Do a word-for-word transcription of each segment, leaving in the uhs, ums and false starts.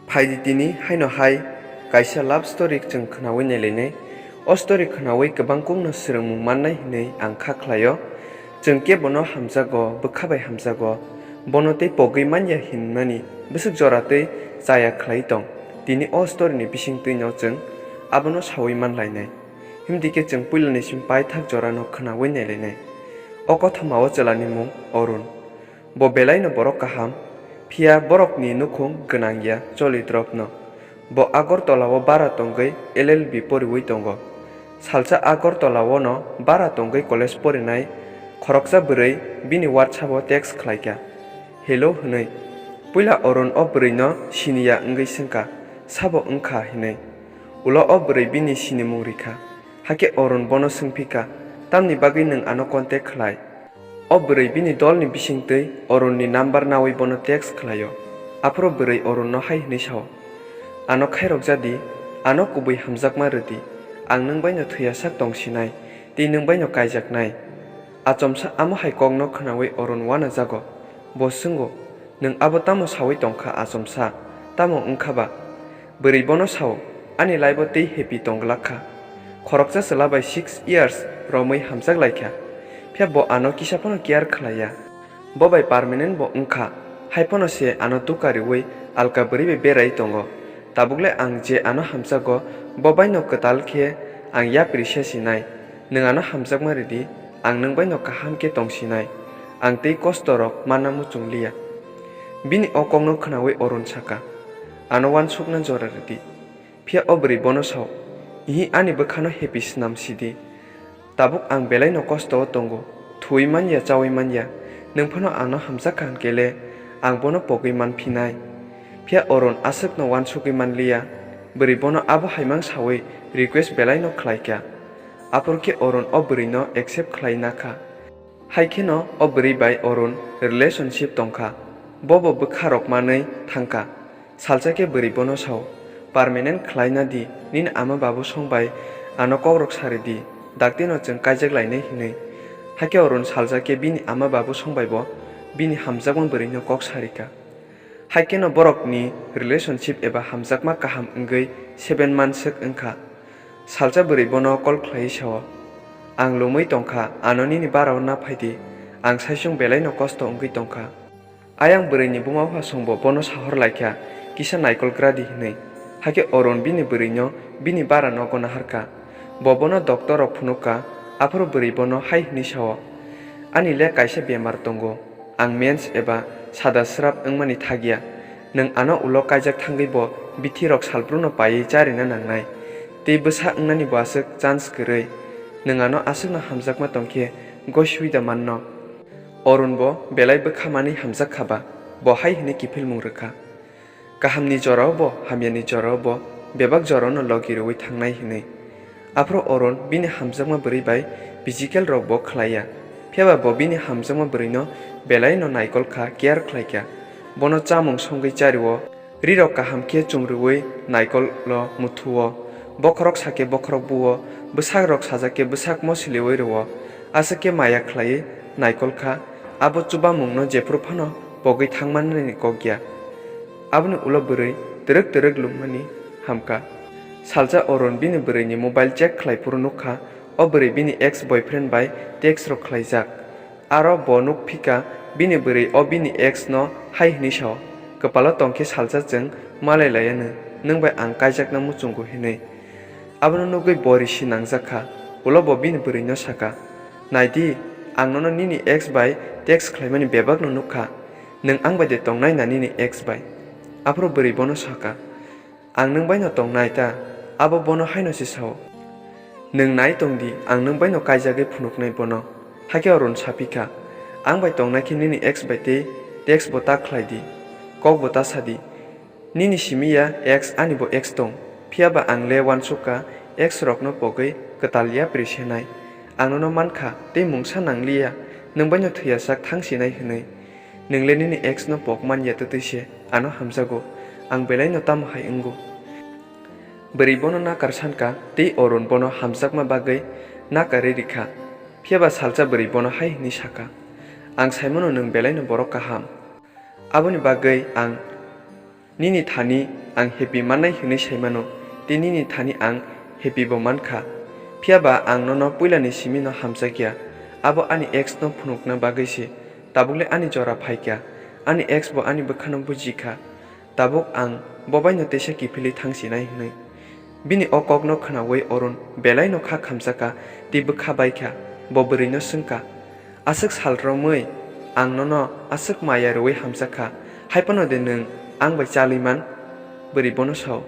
Phaidi tini haino hai kaisa love story chwng khwnawi nailainai. O story khwnawi kwbangkukno swrwngmung mannai hwnwi ang kha khlaio. Chwng kebono hamjago, bwkha bai hamjago. Bono tei pogwi manya hinmani bwswk jora tei chaya khlai tong. Tini o story ni bisingtwino chwng abono sawi manlainai. Himdi khe chwng puilani sim paithak jorano khwnawi nailainai. O kothoma o chwlani mung Arun. Bo belaino borok kaham, phiya borokni nukhung gwnang ya choli dropno. Bo Agartala o bara tongwi L L B poriwi tongo. Salsa Agartala o no bara tongwi college porinai khoroksa bwrwi bini WhatsApp o text khlaikha, "Hello" hwnwi. Puila Arun o bwrwino siniya wngwi swngkha, "Sabo wngkha?" hwnwi. Ulo o bwrwi bini sinimung rikha. Hakhe Arun bono swngphikha, "Tamni bagwi nwng ano contact khlai?" O bwrwi bini dolni bisingtwi Arunni number nawi bono text khlaio. Aphuru bwrwi Arunno hai hwnwi sao, "Ano khairokjadi, ano kubui hamjakma rwdi, ang nwng baino thwiyasak tongsinai, tei nwng baino kaijaknai." Achomsa amo hai kokno khwnawi Arun wanajago. Bo swngo, "Nwng abo tamo sawi tongkha achomsa? Tamo wngkha ba?" Bwrwi bono sao, "Ani life-o tei happy tong glak kha. Khoroksa chwla bai six years romwi hamjak lai kha. Phiya bo ano kisa phano care khlai ya. Bo bai permanent bo wng kha. Hai phano se ano duka riwi alka bwrwi bai berai tongo. Tabuk le ang je ano hamjago, bo baino kwtal khe ang yapri se sinai. Nwng ano hamjakma ridi, ang nwng baino kaham khe tong sinai. Ang tei kosto rok manna muchung liya." Bini o kokno khwnawi Arun saka, "Ano uansukna jora ridi." Phiya o bwrwi bono sao, "Ihi, ani bwkhano happy swnam sidi. Tabuk ang belaino kosto o tongo, thuwi man ya, chawi man ya. Nwng phano angno hamjak kha hwnkhe le ang bono pogwi man phinai." Phiya Arun aswkno uansugwi man liya, bwrwi bono abo haimang sawi request belaino khlai kha. Aphuru khe Arun o bwrwino accept khlai na kha. Hai kheno o bwrwi bai Arun relationship tong kha, bo bo bwkha rok manwi thang kha. Salsa khe bwrwi bono sao, "Permanent khlai na di, nini ama babu song bai ano kok rok sari di, dakti no chwng kaijak lainai," hinwi. Hakhe Arun salsa khe bini ama babu song bai bo bini hamjakma bwrwino kok sari kha. Hai kheno borokni relationship eba hamjakma kaham wngwi seven months swk wng kha. Salsa bwrwi bono call khlaiwi sao, "Ang lomwi tong kha, ano nini bara o na phai di, ang saichung belaino kosto wngwi tong kha." Ayang bwrwini buma bupha songbo bono sahor lai kha, kisa naikol gra di hinwi. Hakhe Arun bini bwrwino bini bara nogo nahar kha. Bo bono doctor rok phunuk kha, aphuru bwrwi bono hai hwnwi sao, "Ani le kaisa bemar tongo, ang mens eba sada srap wngmani thak ya. Nwng ano ulo kaijak thangwi bo bithi rok salbrum no paiwi charina nangnai. Tei bwsa wngnani bo aswk chance kwrwi. Nwng ano aswkno hamjakma tong khe goi sui da manno." Arun bo belai bwkha manwi hamjak kha ba, bo hai hwnwi kiphilmung rwkha, "Kahamni jorao bo, hamyani jorao bo, bebak jorao no logi rwui thangnai," hinwi. Aphuru Arun bini hamjakma bwrwi bai physical rok bo khlai ya. Phiya ba bo bini hamjakma bwrwino belai no naikol kha, care khlai kha. Bono chamung songwi chario, ri rok kaham khe chumrwi naikol o muthuo. Bokhorok sakhe bokhorok buo, bwsak rok sajak khe bwsak mo siliui rwo. Aswk khe maya khlaiwi naikol kha. Abo chubamungno jephru phano pogwi thangmani kok ya. Aboni ulo bwrwi twrwk twrwk lungmani hamkha. Salsa Arun bini bwrwini mobile check khlai phuru nukha, o bwrwi bini ex boyfriend bai text rok khlaijak. Aro bo nuk phika bini bwrwi o bini ex no hai hwnwi sao, "Kwpalo tongkhe salsa chwng malai laiya nwng, nwng bai ang kaijakna muchungo," hinwi. Abono nugwi bo risi nangjak kha. Ulo bo bini bwrwino saka, "Nai di, ang nono nini ex bai text khlaimani bebakno nuk kha. Nwng ang bai de tongnai na nini ex bai?" Aphuru bwrwi bono saka, "Ang nwng bai no tongnai ta?" Abo bono haino se sao, "Nwng nai tong di, ang nwng bai no kaijagwi phunuknai bono." Hakhe Arun saphi kha, "Ang bai tongnai khe nini ex bai tei text bo ta khlai di, kok bo ta sa di. Nini simi ya ex, ani bo ex tong, phiya ba ang le uansuk kha ex rokno pogwi kwtal yapri senai. Ang nono man kha tei mungsa nang li ya, nwng bai no thwiyasak thang sinai hwnwi. Nwng le nini ex no pok man ya twtwi se ano hamjago, ang belai no tamo hai wngo." Bwrwi bono nakar san kha tei Arun bono hamjakma bagwi nakarwi rikha. Phiya ba salsa bwrwi bono hai hwnwi sakha, "Ang saimano nwng belai no borok kaham. Aboni bagwi ang nini thani Ang happy mannai hwnwi sai mano, tei nini thani ang happy bo man kha. Phiya ba ang nono puilani simi no hamjak ya, abo ani ex no phunukna bagwi se. Tabuk le ani jora phai kha, ani ex bo ani bwkha no buji kha. Tabuk ang bo bai no teisa kiphilwi thang sinai hwnwi. Bini o kok no khwnaui Arun belai no kha khamjak kha, tei bwkha bai kha, bo bwrwi no swng kha. Aswk sal romwi ang nono aswk maya rwui hamjak kha, hai phano de nwng ang bai chalwi man? Bwrwi bono sao,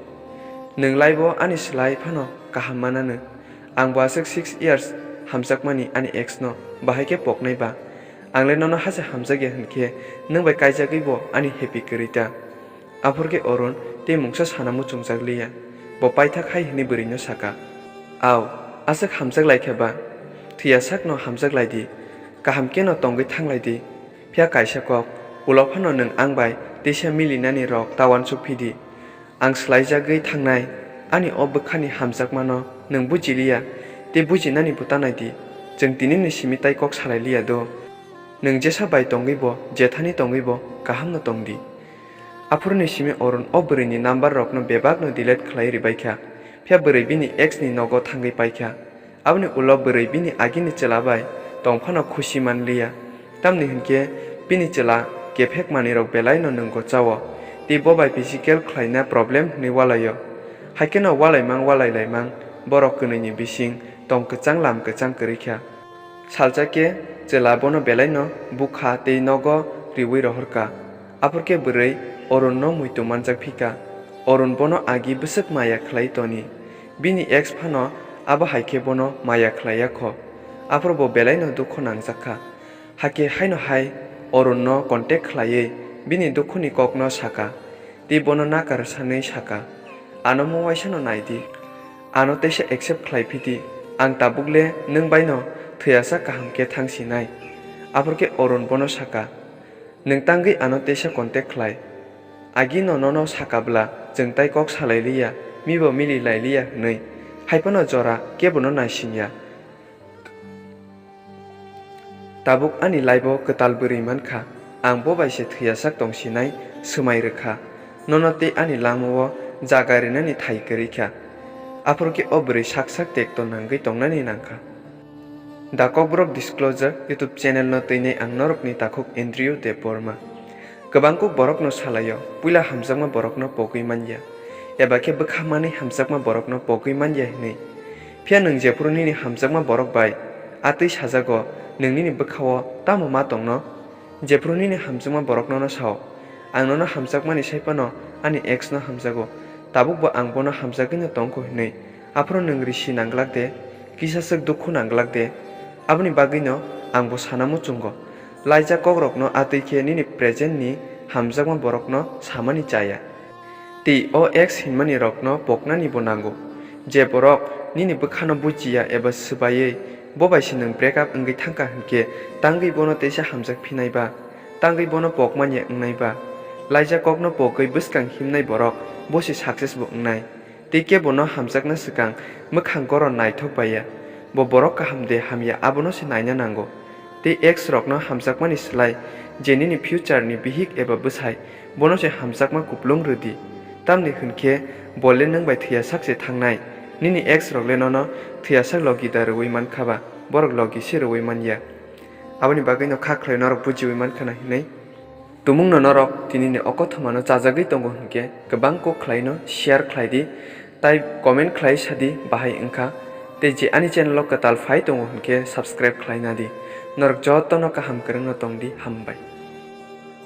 nwng laibo ani slai phano kaham mananw. Ang bo aswk six years hamjakmani ani ex no bahai khe poknai ba? Ang le nono hase hamjak ya hwn khe nwng bai kaijagwi bo ani happy kwrwi ta. Aphor khe Arun tei mungsa sana muchungjak liya. Bo paithak hai hwnwi bwrwi no saka, "Au, aswk hamjak lai kha ba? Thwiya sak no hamjak lai di, kaham khe no tongwi thang lai di. Phiya kaisa kok, ulo phano nwng ang bai teisa milinani rok ta uansuk phi di. Ang swlaijagwi thangnai, ani o bwkhani hamjakmano nwng buji liya, tei bujinani bo ta nai di. Chwng tinini simi tai kok salai liya do. Nwng jesa bai tongwi bo, jethani tongwi bo, kaham no tong di." Aphuruni simi Arun o bwrwini number rokno bebakno delete khlai ribai kha, phiya bwrwi bini ex ni nogo thangwi pai kha. Aboni ulo bwrwi bini agini chwla bai tong phano khusi man liya, tamni hwn khe bini chwla kephek manwirok belai no nwngo chao, tei bo bai physical khlaina problem hwnwi ualaio. Hai kheno ualaimang ualailaimang borok kwnwini bising tong kwchang lam kwchang kwrwi kha. Salsa khe chwla bono belai no bukha tei nogo riui rohor kha. Aphor khe bwrwi Arun no muitu manjak phi kha. Arun bono agi bwswk maya khlai toni. Bini ex phano abo hai khe bono maya khlai ya kho. Aphuru bo belai no dukhu nangjak kha. Hakhe haino hai Arun no contact khlaiwi bini dukhu ni kok no saka, tei bono nakar sanwi saka, "Ano mo waisa no nai di. Ano teisa accept khlai phi di. Ang tabuk le nwng bai no thwiya sak kaham khe thang sinai." Aphuru khe Arun bono saka, "Nwng tangwi ano teisa contact khlai. Agi no nono saka bwla chwng tai kok salai liya, mibo mili lai liya hwnwi. Hai phano jora kebo no naising ya. Tabuk ani life o kwtal bwrwi man kha. Ang bo bai se thwiya sak tong sinai, swmai rw kha. Nono tei ani langma o jaga rinani thai kwrwi kha." Aphuru khe o bwrwi sak sak tekto nangwi tongnani nang kha. Da Kokborok Disclosure YouTube channel no twinai ang norokni takhuk Andrew Debbarma. Kwbang kuk borokno salaio, puila hamjakma borokno pogwi manya, eba khe bwkha manwi hamjakma borokno pogwi manya hwnwi. Phiya nwng jephuru nini hamjakma borok bai atwi sajago, nwng nini bwkha-o tamo ma tongno? Jephuru nini hamjakma borok nono sao, "Ang nono hamjakmani sai phano ani ex no hamjago, tabuk bo ang bono hamjagwi no tong kho," hwnwi, aphuru nwng risi nang glak de, kisa swk dukhu nang glak de? Aboni bagwi no ang bo sana muchungo. Laijak kokrokno atwi khe nini present ni hamjakma borokno samani chaya. Tei o ex hinmani rokno poknani bo nango. Je borok nini bwkhano bujiya eba swbaiwi bo bai se nwng break up wngwi thangkha hwnkhe, tangwi bono teisa hamjak phinai ba, tangwi bono pokmanya wngnai ba? Laijak kokno pogwi bwskang himnai borok bo se success bo wngnai. Tei kebo no hamjakna swkang mwkhang goron naithok bai ya. Bo borok kaham de hamya abono se naina nango. Tei ex rokno hamjakmani slai je nini future ni bihik eba bwsai, bono se hamjakma kuplung rw di. Tamni hwn khe bo le nwng bai thwiya sak se thangnai. Nini ex rok le nono thwiya sak logi da rwui man kha ba, borok logi se rwui man ya. Aboni bagwi no kha khlai norok bujiui man khana hinwi. Tumungno norok tinini o kothomano chajagwi tongo hwnkhe, kwbang kok khlaino share khlai di, tai comment khlai sa di bahai wngkha, tei je ani channel o kwtal phai tongo hwnkhe subscribe khlai na di. Norok jotono kaham kwrwngno tong di, hambai.